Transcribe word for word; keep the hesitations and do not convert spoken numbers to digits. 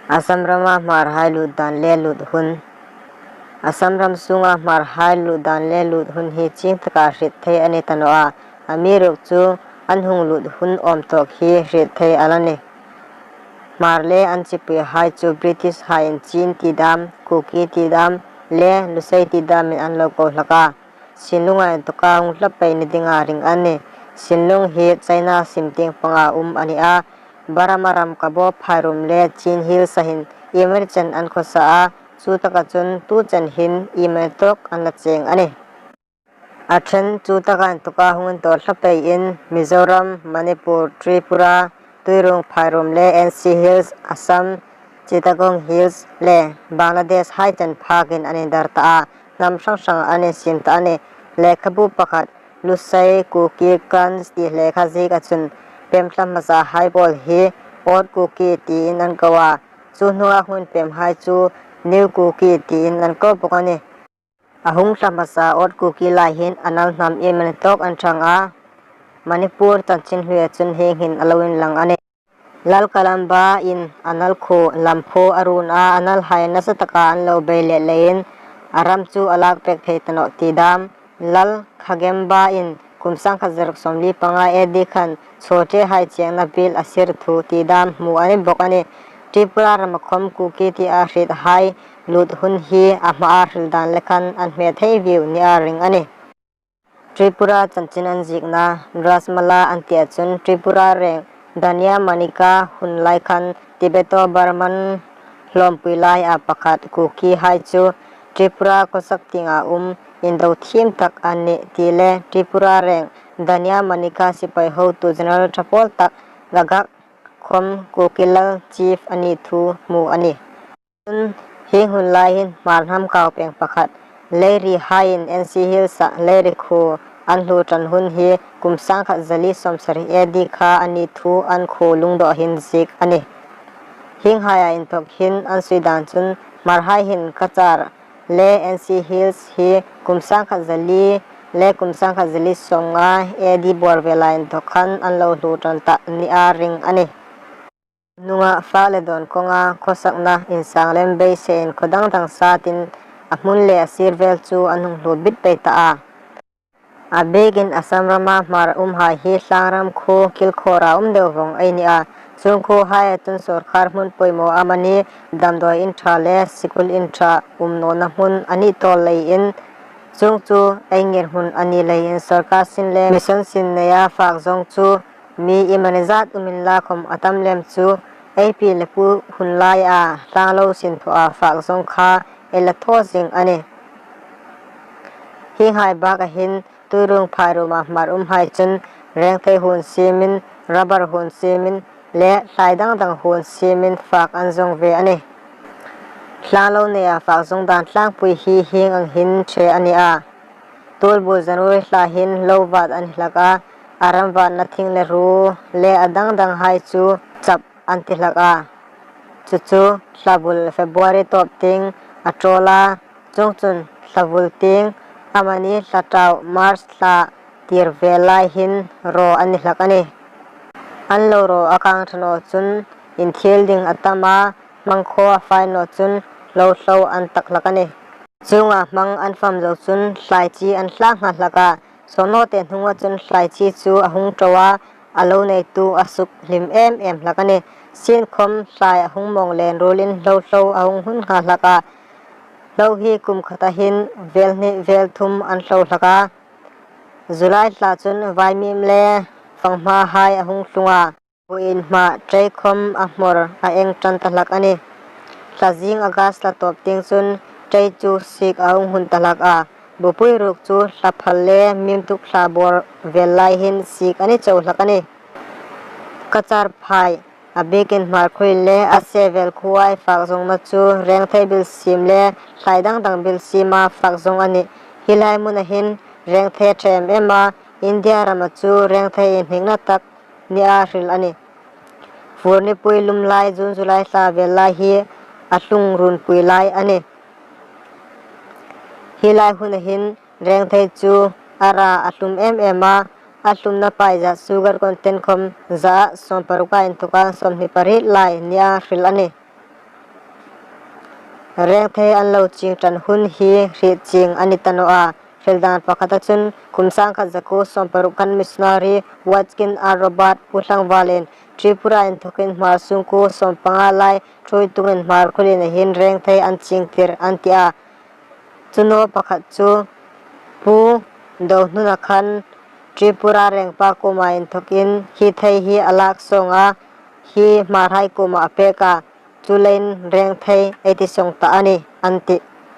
Assam rama Hmarhai lut dan le lut hun. Assam ram sunga Hmarhai lut dan le lut hun hi chieng taka hriet thei a ni ta naw a, amiruokchu an hung lut hun awm tawk hi hriet thei a la nih. Hmar le an chipuihai chu British haiin Chin ti dam, Kuki ti dam le Lusei ti damin an lo ko hlak a. Sinlunga inthawka hung hla pei ni dinga ring a nih. Sinlung hi China sim tieng panga um a ni a, Burma ram Kabaw phairum le Chin Hills-a hin iemani chen an khawsa a, chu taka chun tu chen hin iemani tawk an la cheng a nih. A ṭhen chu taka inthawka hung inthawk hla peiin Mizoram, Manipur, Tripura, Tuirung phairum le N C Hills, Assam, Chittagong Hills le Bangladesh hai chen phakin an indar ta a, hnam hrang hrang an insiem ta a nih. Lekhabu pakhat, Lusei Kuki Khans ti lekha zieka chun, pem thla hmasa hai pawl hi Old Kuki tiin an ko a, chu hnunga hung inpem hai chu New Kuki tiin an ko bawk a nih. A hung thla hmasa Old Kuki lai hin Anal hnam iemani tawk an ṭhang a, Manipur chanchin hluia chun hieng hin a lo inlang a nih. Lal Kalamba-in Anal khuo lamphu a run a, Anal hai nasa taka an lo bei let leiin a ram chu a lak pek thei ta naw ti dam. Lal Khagemba-in kum sangkhat zaruk sawmli panga A D khan Chote hai chiengna biel a sir thu ti dam hmu a ni bawk a nih. Tripura rama khawm Kuki tia hriet hai lut hun hi a hmaa hril dan le khan an hme thei viu nia ring a nih. Tripura chanchin an ziekna Rajmala an tia chun Tripura reng Danya Manika hun lai khan Tibeto-Burman hlawmpui laia pakhat Kuki hai chu Tripura khawsak tienga um indo thiem tak an nih ti le Tripura reng Danya Manika sipai hotu General ṭha pawl tak Gagak khawm Kuki lal chief a ni thu hmu a nih. Chun, hieng hun lai hin Hmar hnam kau peng pakhat, Leiri haiin N C Hills-a Leiri khuo an hluo ṭan hun hi kum sangkhat zali sawmsari A D kha a ni thu an khuo lungdaw hin ziek a nih. Hieng haia inthawk hin an sui dan chun Hmarhai hin Cachar le N C Hills hi kum sangkhat zali le kum sangkhat zali sawmnga A D bawr vela inthawk khan an lo hluo ṭan ta nia ring a nih. Hnunga fak le dawn kawnga khawsakna insang lem beiseiin khaw dang dang satin a hmun le a sir vel chu an hung hluo bit pei ta a. A bikin Assam rama Hmar umhai hi tlangram khuo kilkhawra um deu vawng ei ni a. Chuong khuohaia chun sawrkar hmun poimaw amani damdawi in ṭha le sikul in ṭha um nawna hmun a ni tawl leiin chuong chu ei ngirhmun a ni leiin sawrkar sin le mission sin neia fak zawng chu mi iemani zat um inla khawm a tam lem chu ei pi le pu hun laia tlanglo sin thua fak zawng kha ei la thaw zing a nih. Hienghai baka hin Tuirung phairuma Hmar umhai chun rengthei huon siemin, rubber huon siemin le hlai dang dang huon siemin fak an zawng ve a nih. Tlanglo neia fak zawng dan tlangpui hi hieng ang hin ṭhe a ni a. Tuolbul January thla hin lo vat an ni hlak a, a ram vatna thing le ru le a dang danghai chu chap an ti hlak a. Chu chu thla bul February tawp tieng a ṭawl a, chuongchun thla bul tieng amani thla ṭau March thla tir vel lai hin raw an ni hlak a nih. An lo raw a kang ṭha naw chun inthiel ding a tam a, hmang khaw a fai naw chun lo hlo an tak hlak a nih. Chuonga hmang an fam zo chun hlai chi an tlang nghal hlak a, sawtnawte hnunga chun hlai chi chu a hung ṭo a, a lo neitu a suk hlim em em hlak a nih. Sienkhawm hlai a hung mawng len ruolin hlo hlo a hung hun nghal hlak a. Hlo hi kum khata hin vel hni vel thum an hlo hlak a. July thla chun vaimim le fanghmahai a hung tlung a. Buin hma ṭei khawm a hmawr a eng ṭan ta hlak a nih. Thla zing August thla tawp tieng chun ṭei chu sik a hung hun ta hlak a. Bupui ruok chu thla phal le mim tuk thla bawr vel lai hin sik a ni chau hlak a nih. Cachar phai, a bikin Hmarkhoi le a se vel khuohai fak zawngna chu rengthei bil siem le hlai dang dang bil siema fak zawng a nih. Hi lai hmuna hin rengthei ṭhe em em a, India rama chu rengthei inhningna tak nia hril a nih. Furnipui lum lai June July thla vel lai hi a tlung runpui lai a nih. Hi lai huna hin rengthei chu a ra a tlum em em a, a tlumna paizat sugar content khawm zaa sawm paruka inthawka sawmhni pariet lai nia hril a nih. Rengthei an lo ching ṭan hun hi hriet chieng a ni ta naw a. Hril dan pakhata chun kum sangkhat zakuo sawmparuk khan missionary Watkin R Robert Pu Thlangvalin Tripura inthawkin Hmar sungkuo sawmpanga lai ṭhuoi tungin Hmar khuo lina hin rengthei an chingtir an ti a. Chu naw pakhat chu Pu Dohnuna khan Tripura rengpa kuoma inthawkin hi thei hi a lak sawng a, hi Hmarhai kuoma a pek a, chuleiin rengthei ei ti sawng ta a nih, an tih.